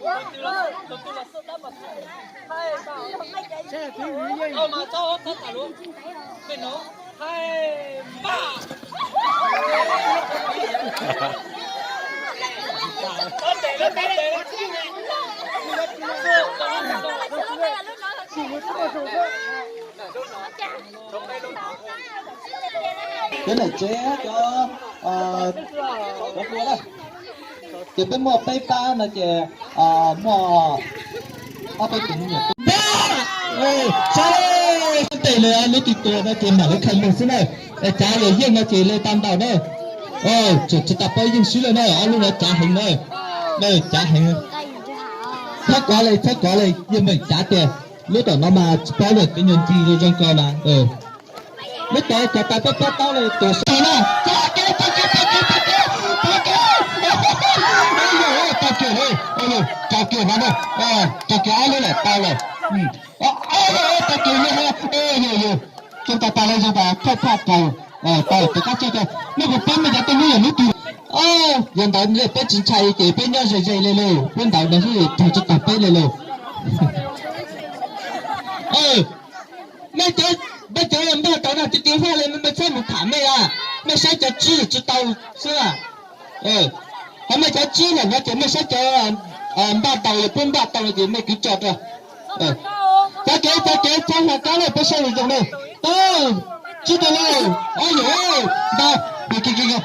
Cov niam tsev cov, cov ua na, ces peb muaj peb pab no ces muaj ob peb tus me nyuam tub. Sab tes lawm lub twg tua no ces mam li khaws mus xwb na. Cav yog yeej no ces lawv tau ntaus na. Tsis tau paub yeej swb lawm na, ob lub no cav heev na. Cav heev. Txhob kov li, txhob kov li, yeej meem cav tias lub tom no mas tsis paub lawm, cov nyuag ntsis zoo zoo ko mas. Lub tod cov tau pab pab taub li tus sab na. Tag kev, tag kev, tag kev, tag kev, tag kev. Tag kev, tag kev no, tag kev ob lub lawm tau lawm. Tag kev no, zoo tas tas li, zoo tas thaj thaj kaus, tau tus kab tsaj ko. Nej puas paub mej cov tej lub yog lub twg? Yog ntawd peb tsis ntshai ces peb nyob ze ze li lauj, peb ntaus no xwb raug tsis tau peb li lauj. Mej cov, mej cov npaj tau no tiv tiv faj li, mej txhob mus tham mej a, mej saib cov tswb tsis tau xwb. Ho mej cov tswb lawm no ces mej saib cov npaj tau, yog puab npaj tau no ces mej kwv tso rau. Txav kev, txav kev, txhob hla kab lawm, peb saib zoo zoo na. Tswb tau lawm, ob yawm, ntau, ob yawm,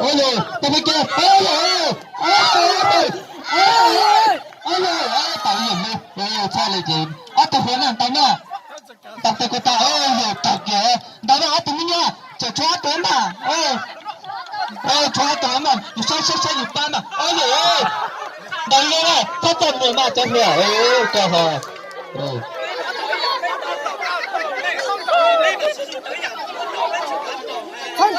ob yawm, tau peb kev, ob yawm, ob yawm, ob yawm, tau yawm na, txhob li ces ob tug hluas na ntau na. Tau tes kuv tau, yawm raug kiag, ntau na ob tug me nyuam, tseem tshuav ob tug mas, tshuav ob tug mas, yus saib saib saib yus pab mas, ob yawm, ntau li na, txhob txaj muag mas cov hluas, koj ho. Txhob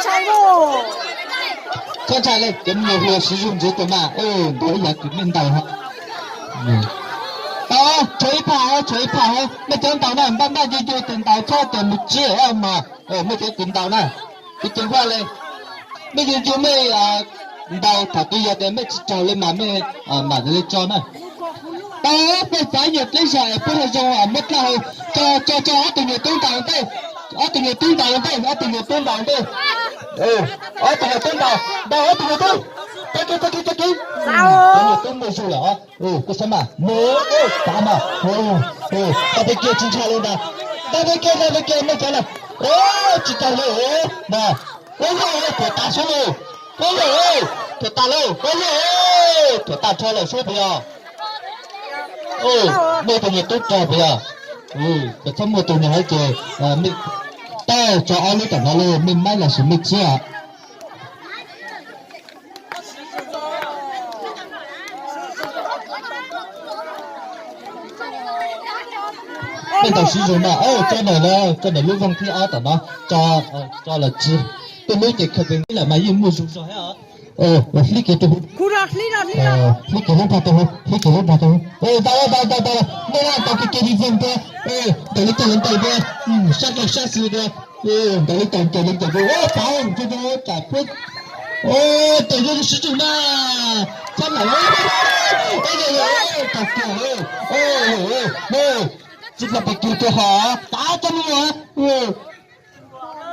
ntshai li, cov me nyuam hluas siv zug ntxiv tus mas, ntau ib yav kws mej ntaus ho. Tau, tshuav ib phaj, tshuav ib phaj, mej cov ntaus na, npaj npaj yug yug tus ntaus txhob tus mus tsib mas, mej cov kws ntaus na, kuv ceev faj li. Mej yug yug mej ntaus, thaum twg yog tias mej tsis raug li mas mej mam li tso na. Tau, peb txav nyuag dleb zog es peb ho zoo muab dlaj hau, tso tso tso ob tug nyuag tub ntaus ntej, ob tug nyuag tub ntaus ntej, ob tug nyuag tub ntaus ntej. Ob tug nyuag tub ntaus, ntaus ob tug nyuag tub. Tag kis tag kis tag kis, ob nyuag tub muaj zug lawm os. Koj saib mas, mus, txav mas, tau peb kiag tsis ntshai li ntag. Tau peb kiag, tau peb kiag mej cov na. Tsis tau li na. Ua yog thuam tas sub lauj, ua yog thuam tas lauj, ua yog thuam tas rho lawm sub puas yog? Muaj tus nyuag tub rog puas yog? Koj txhob muaj tus nyuag hauv ces, tau tso ob lub tom no lauj, mej maib los sis mej tsib os. Mej ntaus siv zog na, tso ntawm, tso ntawm lub voog thib ob tom no, tso, tso los tsib. Tej lub ces khaws pes lawm mas yeej muaj zug zog thiab os. Hlib kiag rau, hlib kiag lub nrog rau, hlib kiag lub nrog rau. Tau tau tau tau, mej na tau kiag kiag li voog tiag, ntawm li tau li ntawm tiag, sab rau sab xis tiag, ntawm li tau ntawm li ntawm tiag, tau tau tau peb, tau zoo siv zog na, txhob lam, tau kiag, tsis tau pes kiag kiag hos, tau tau me nyuam.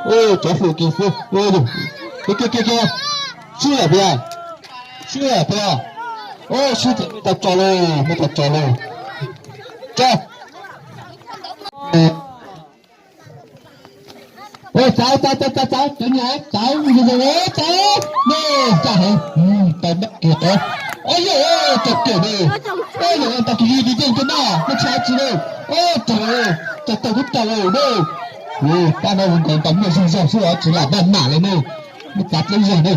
Cov hluas kiag xwb, kiag kiag kiag, sib yam tiag, sib yam tiag, sib tiag, tau tso lauj, mej tau tso lauj, tso. Txav txav txav txav txav, cov nyuam txav, txav, nej txav heev, tau npaj kiag tau. Ob yawm, tau kiag na, ob yawm tau kiag li yeej tiag na, mej tsis hais tsis li, raug, raug tau kuv raug na. Pab no ntawd tau muaj zog zog xwb os, tsis lam npaj mam li na, mej txav dleb zog na.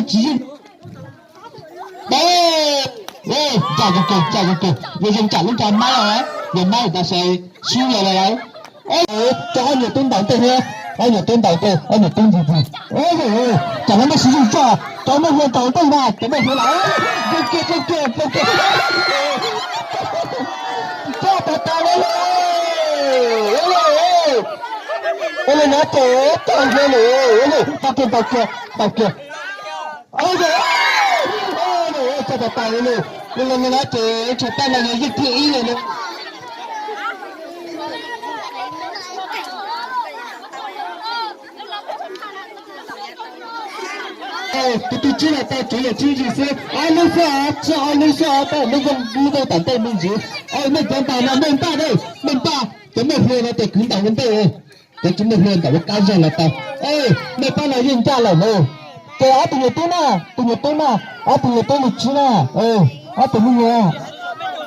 Tsis yeej. Ncaj zoo kawg, ncaj zoo kawg, zoo zoo tsam lub nra maib os, yog maib tas sai sib yog lawm. Rau ob nyuag tub ntaus ntej thiab, ob nyuag tub ntaus ntej, ob nyuag tub ntxig ntxig. Tsam no muaj siv zog tso, tsam no muaj hluas ntaus ntej mas, tsam no muaj hluas ntaus, zoo kiag, zoo kiag, zoo kiag. Tso tas tas li. Ua li no ces tau kiag lawm, tau kiag, tau kiag, tau kiag. Ua li, ua li, txog tas tas li lawm. Ua li no ces tsam tab no yog yeej thib ib lawm na. Tus twg tsib los tau, tsib los tsib ntsis xwb. Ob lub xwb, tsib ob lub xwb, tab lub zoo, lub zoo tom ntej me ntsis. Mej cov ntaus no mej npaj, mej npaj, cov mej hluas no ces kwv ntaus ua ntej. Cov tsis muaj hlua ntawm ua kab zog los tau. Mej pab no yeej ncaj lawm na. Ces ob tug nyuag tub na, tus nyuag tub na, ob tug nyuag tub li tsib na, ob tug me nyuam,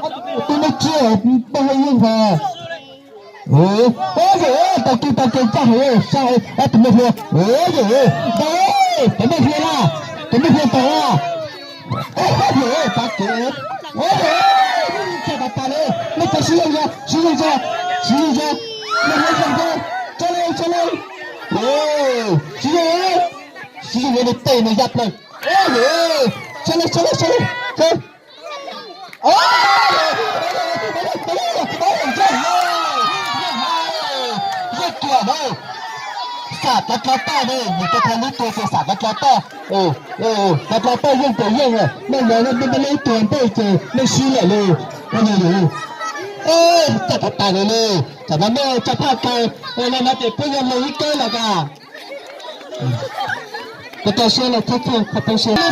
ob tug me nyuam tub li tsib, poj hlub yeej hos. Yawm, tau kiag, tau kiag, ncaj heev, sab heev, ob tug me hlua. Yawm, tau, cov me hlua na, cov me hlua tau na. Yawm, pab kev. Yawm, txog tas tas li, nej cov sib yeej zog, sib yeej zog, sib yeej zog, nej hlub zoo zog, tso li, tso li. Sib yeej, sib yeej li tej nws ya plaws. Yawm, tso li, tso li, tso li. Yeej kiag na, xam dlov dlov toj na, yus tus thawj lub tuag ces xam dlov dlov toj. Dlov dlov toj yeej ces yeej, nej los nej peb lub tuag ntej ces nej sib lawm li. Ua li, txog tas tas li li, tam no nej tso phaj kaw, no no ces peb yog lug ib keb los as. Koj tau siab los thawj thawj qhov peb siab. Ib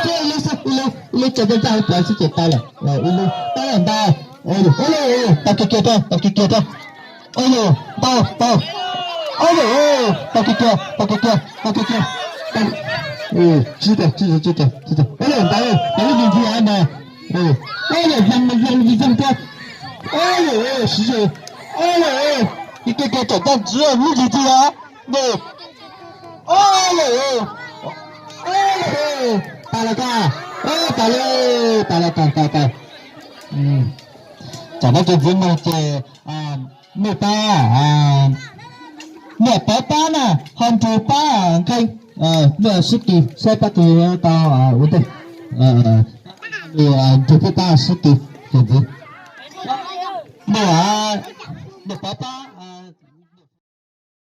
lub tso ncaj ncaj hauv plawv xwb ces tau lawm. Ib lub tau lawm ntag. Tau kiag kiag rau, tau kiag kiag rau. Ua li, tau, tau. Ua li, tau kiag kiag, tau kiag kiag, tau kiag kiag. Tsib teg, tsib teg, tsib teg, tsib teg. Ua li ntag, tau lub ntsis ntsis ntag. Ua li, zoo zoo zoo thiab. Ua li, siv zog. Ua li, kiag kiag kiag, tawm ncaj ntsis lub ntsis ntsis os. Ua li, tas los tas, tas li, tas los tas tas tas. Tsam no tus ntxiv no ces mej pab, mej pab pab na, ho nrug pab nqee, mej sib kis saib pab kis tau ua ntej, nrug peb pab sib kis tus ntxiv. Mej, mej pab pab.